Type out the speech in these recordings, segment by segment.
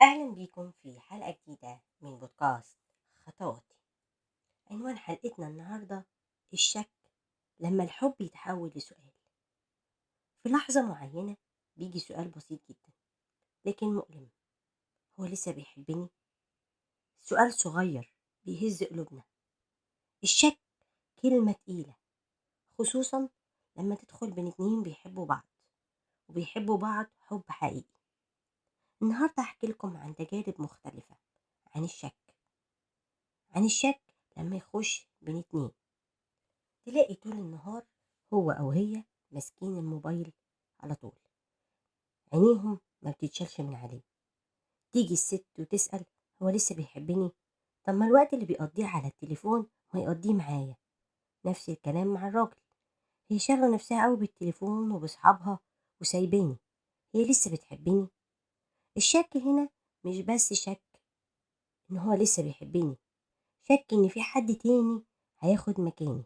أهلا بيكم في حلقة جديدة من بودكاست خطواتي. عنوان حلقتنا النهاردة الشك لما الحب يتحول لسؤال. في لحظة معينة بيجي سؤال بسيط جدا لكن مؤلم، هو لسه بيحبني؟ سؤال صغير بيهز قلوبنا. الشك كلمة تقيلة، خصوصا لما تدخل بين اتنين بيحبوا بعض وبيحبوا بعض حب حقيقي. النهاردة هحكي لكم عن تجارب مختلفة عن الشك، عن الشك لما يخش بين اتنين. تلاقي طول النهار هو أو هي ماسكين الموبايل على طول، عينيهم ما بتتشالش من عليه. تيجي الست وتسأل هو لسه بيحبني؟ طب ما الوقت اللي بيقضيه على التليفون ما يقضيه معايا. نفس الكلام مع الراجل، هي شاغلة نفسها قوي بالتليفون وبصحابها وسايباني، هي لسه بتحبني؟ الشك هنا مش بس شك ان هو لسه بيحبني، شك ان في حد تاني هياخد مكاني،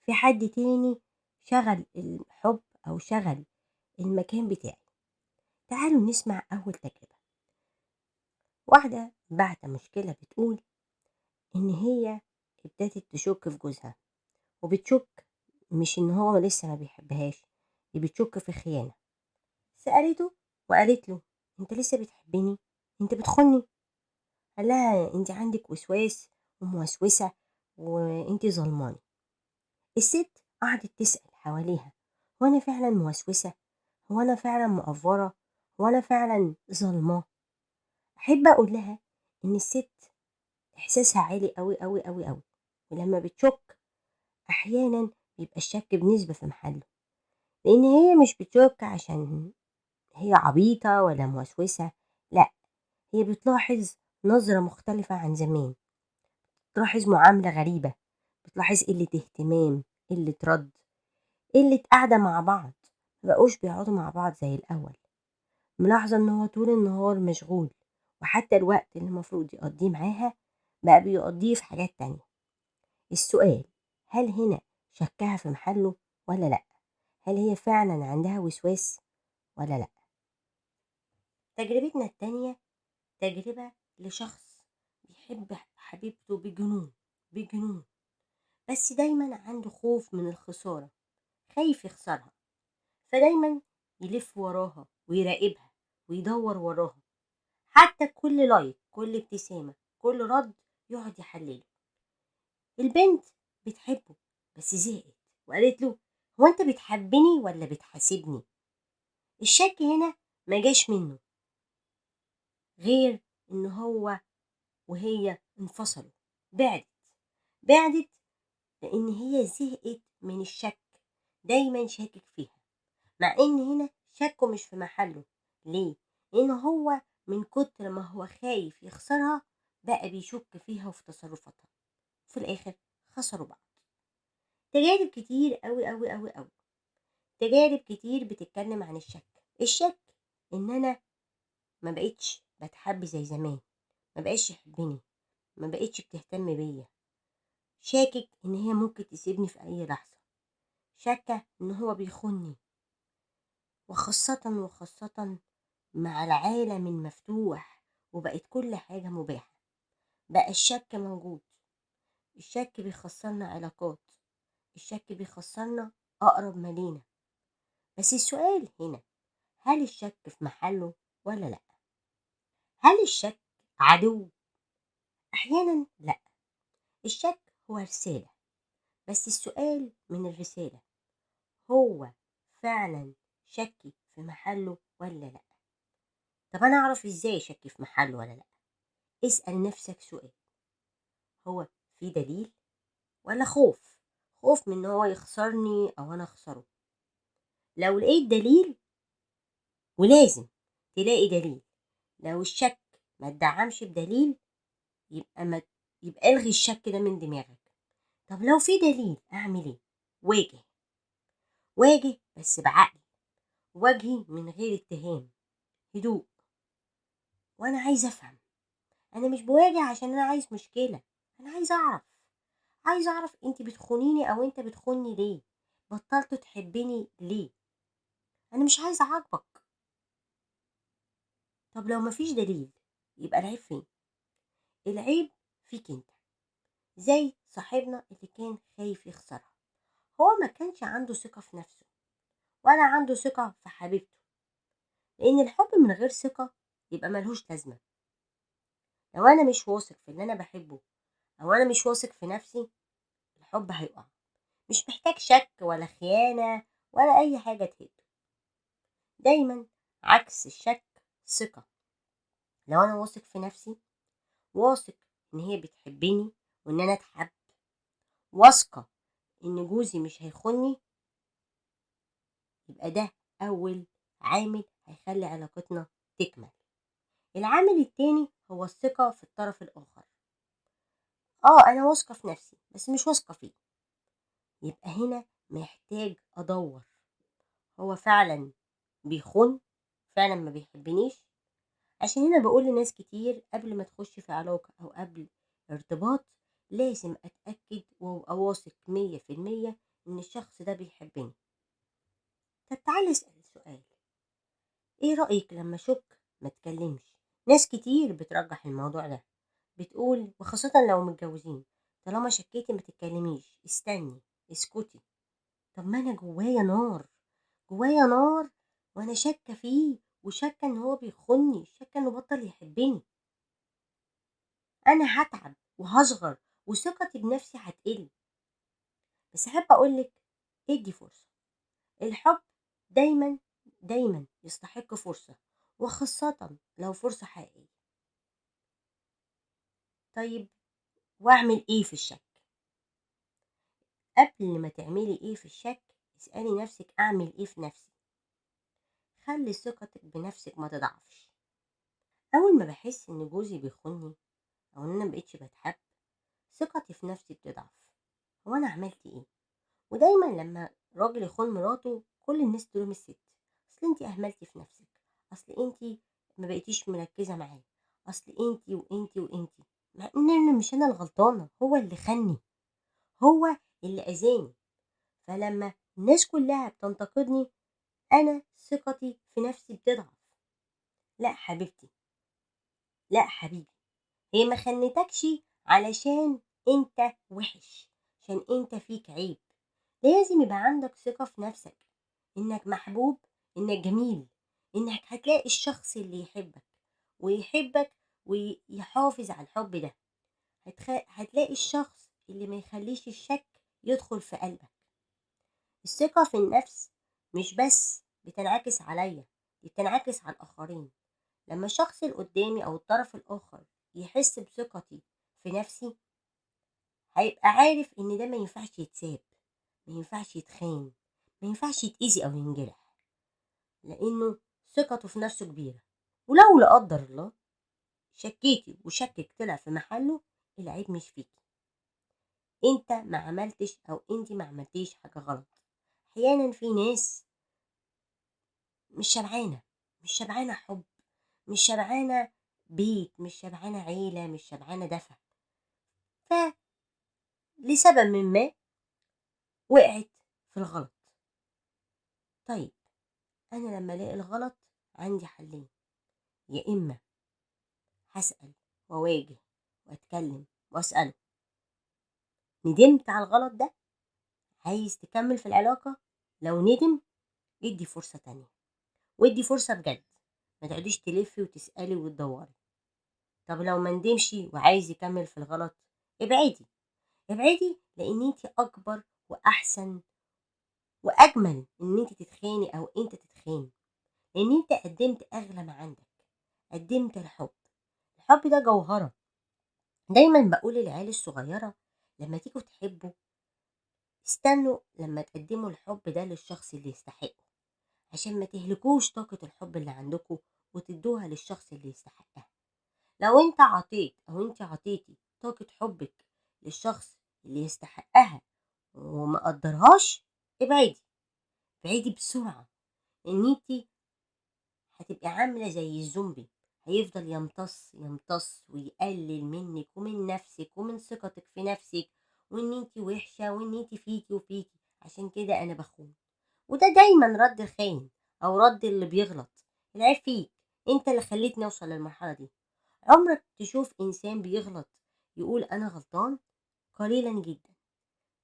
في حد تاني شغل الحب او شغل المكان بتاعي. تعالوا نسمع اول تجربة. واحدة بعت مشكلة بتقول ان هي ابتدت تشك في جوزها، وبتشك مش ان هو لسه ما بيحبهاش، دي بتشك في خيانة. سألته وقالت له انت لسه بتحبني؟ انت بتخوني؟ قال لها انت عندك وسواس وموسوسة وانت ظلماني. الست قعدت تسأل حواليها، هو انا فعلا موسوسة؟ هو انا فعلا مقفرة؟ هو انا فعلا ظلمة؟ احب اقول لها ان الست احساسها عالي قوي قوي قوي قوي، ولما بتشك احيانا بيبقى الشك بنسبة في محله، لان هي مش بتشك عشان هي عبيطة ولا موسوسة، لا، هي بتلاحظ نظرة مختلفة عن زمان، بتلاحظ معاملة غريبة، بتلاحظ قلة اهتمام، قلة رد، قلة قعدة مع بعض، مبقوش بيقعدوا مع بعض زي الأول. ملاحظة ان هو طول النهار مشغول، وحتى الوقت اللي المفروض يقضيه معاها بقى بيقضيه في حاجات تانية. السؤال، هل هنا شكها في محله ولا لا؟ هل هي فعلا عندها وسواس ولا لا؟ تجربتنا التانية تجربة لشخص بيحب حبيبته بجنون بجنون، بس دايما عنده خوف من الخسارة، خايف يخسرها، فدايما يلف وراها ويراقبها ويدور وراها، حتى كل لايك، كل ابتسامة، كل رد يقعد يحلله. البنت بتحبه بس زهقت وقالت له هو انت بتحبني ولا بتحاسبني؟ الشك هنا ما جاش منه غير ان هو وهي انفصلوا، بعدت لان هي زهقت من الشك، دايما شاكك فيها، مع ان هنا شكه مش في محله. ليه؟ لان هو من كتر ما هو خايف يخسرها بقى بيشك فيها وفي تصرفاتها، في الاخر خسروا بعض. تجارب كتير قوي قوي قوي قوي، تجارب كتير بتتكلم عن الشك. الشك ان انا ما بقتش بتحب زي زمان، ما بقاش يحبني، ما بقتش بتهتم بيا، شاكك ان هي ممكن تسيبني في اي لحظة، شاكة ان هو بيخوني، وخاصة مع العالم المفتوح وبقت كل حاجة مباحة، بقى الشك موجود. الشك بيخسرنا علاقات، الشك بيخسرنا أقرب ما لينا. بس السؤال هنا، هل الشك في محله ولا لا؟ هل الشك عدو؟ أحيانا لا، الشك هو رسالة، بس السؤال من الرسالة، هو فعلا شكي في محله ولا لا؟ طب أنا أعرف إزاي شكي في محله ولا لا؟ اسأل نفسك سؤال، هو في دليل ولا خوف؟ خوف من إن هو يخسرني أو أنا أخسره. لو لقيت دليل، ولازم تلاقي دليل، لو الشك ما تدعمش بدليل يبقى الغي الشك ده من دماغك. طب لو في دليل اعمل ايه؟ واجه، واجه بس بعقل، واجهي من غير اتهام، هدوء، وانا عايز افهم. انا مش بواجه عشان انا عايز مشكلة، انا عايز اعرف، عايز اعرف انت بتخونيني او انت بتخوني ليه، بطلت تحبني ليه، انا مش عايز اعاقبك. طب لو مفيش دليل يبقى العيب فين؟ العيب فيك انت. زي صاحبنا اللي كان خايف يخسرها، هو ما كانش عنده ثقة في نفسه ولا عنده ثقة في حبيبته، لأن الحب من غير ثقة يبقى ملهوش لازمة. لو أنا مش واثق في اللي أنا بحبه أو أنا مش واثق في نفسي، الحب هيقع. مش محتاج شك ولا خيانة ولا أي حاجة تهده. دايما عكس الشك ثقة. لو أنا واثق في نفسي، واثق إن هي بتحبني وإن أنا أتحب، واثقة إن جوزي مش هيخوني، يبقى ده أول عامل هيخلي علاقتنا تكمل. العامل التاني هو الثقة في الطرف الآخر. أنا واثقة في نفسي بس مش واثقة فيه، يبقى هنا محتاج أدور هو فعلا بيخون، فعلا ما بيحبنيش. عشان هنا بقول لناس كتير قبل ما تخش في علاقة أو قبل ارتباط لازم أتأكد وأبقى واثق 100% إن الشخص ده بيحبني. طب تعالي أسأل سؤال، إيه رأيك لما شك ما تكلمش؟ ناس كتير بترجح الموضوع ده، بتقول وخاصة لو متجوزين، طالما شكيتي ما تتكلميش، استني، اسكتي. طب ما أنا جوايا نار، جوايا نار وأنا شاكة فيه، وشاكة إن هو بيخوني، شاكة إنه بطل يحبني. أنا هتعب وهصغر وثقتي بنفسي هتقل. بس أحب أقولك ادي فرصة. الحب دايما دايما يستحق فرصة، وخاصة لو فرصة حقيقية. طيب واعمل ايه في الشك؟ قبل ما تعملي ايه في الشك اسألي نفسك اعمل ايه في نفسي. خلي ثقتك بنفسك ما تضعفش. اول ما بحس ان جوزي بيخوني او ان انا مبقتش بتحب، ثقتي في نفسي بتضعف. هو انا عملت ايه؟ ودايما لما راجل يخون مراته كل الناس تلوم الست، اصل انتي اهملتي في نفسك، اصل انتي ما بقيتيش مركزه معاه، اصل انتي وانتي وانتي. مع ان انا مش انا الغلطانه، هو اللي خني، هو اللي اذاني. فلما الناس كلها بتنتقدني انا ثقتي في نفسي بتضعف. لا حبيبتي، لا حبيبي، هي ما خنتكش علشان انت وحش، عشان انت فيك عيب. لازم يبقى عندك ثقة في نفسك انك محبوب، انك جميل، انك هتلاقي الشخص اللي يحبك ويحبك ويحافظ على الحب ده. هتلاقي الشخص اللي ما يخليش الشك يدخل في قلبك. الثقة في النفس مش بس بتنعكس عليا، دي بتنعكس على الآخرين. لما الشخص اللي قدامي أو الطرف الآخر يحس بثقتي في نفسي، هيبقى عارف إن ده ما ينفعش يتساب، ما ينفعش يتخان، ما ينفعش يتأذي أو ينجرح، لأنه ثقته في نفسه كبيرة. ولو لا قدر الله شكيتي وشكك طلع في محله، العيب مش فيكي، انت ما عملتش او انت ما عملتيش حاجة غلط. احيانا في ناس مش شبعانة، مش شبعانة حب، مش شبعانة بيت، مش شبعانة عيلة، مش شبعانة دفع، فلسبب من ما وقعت في الغلط. طيب انا لما الاقي الغلط عندي حلين، يا اما هسأل واواجه واتكلم واسأله ندمت على الغلط ده، عايز تكمل في العلاقة؟ لو ندم ادي فرصة تانية، وادي فرصة بجد، ما تقعديش تلفي وتسألي وتدوري. طب لو ما ندمش وعايز يكمل في الغلط، ابعدي ابعدي، لان انت اكبر واحسن واجمل ان انت تتخاني او انت تتخاني، لان انت قدمت اغلى ما عندك، قدمت الحب. الحب ده جوهرة. دايما بقول للعيال الصغيرة لما تيجوا تحبوا استنوا لما تقدموا الحب ده للشخص اللي يستحقه، عشان ما تهلكوش طاقة الحب اللي عندكم وتدوها للشخص اللي يستحقها. لو انت عطيت او انت عطيتي طاقة حبك للشخص اللي يستحقها وما قدرهاش، ابعدي ابعدي بسرعة، ان انت هتبقي عاملة زي الزومبي، هيفضل يمتص يمتص ويقلل منك ومن نفسك ومن ثقتك في نفسك، وان انت وحشة وان انت فيكي وفيكي، عشان كده انا بخون. وده دايما رد الخاين او رد اللي بيغلط، العيب فيك انت اللي خليتني اوصل للمرحلة دي. عمرك تشوف إنسان بيغلط يقول أنا غلطان؟ قليلا جدا.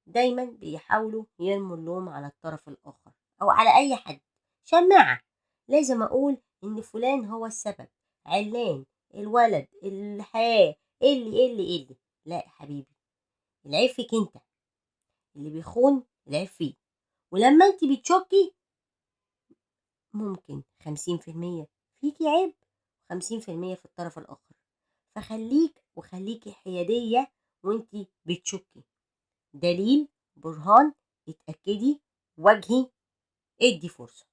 دايما بيحاولوا يرموا اللوم على الطرف الآخر أو على أي حد. شماعة، لازم أقول إن فلان هو السبب، علان، الولد، الحياة، اللي اللي اللي. لا يا حبيبي، العيب فيك أنت، اللي بيخون العيب فيه. ولما أنت بتشكي ممكن 50% فيكي عيب، 50% في الطرف الآخر. فخليك وخليكي حيادية وانتي بتشكي. دليل، برهان، اتأكدي، واجهي، ادي فرصة.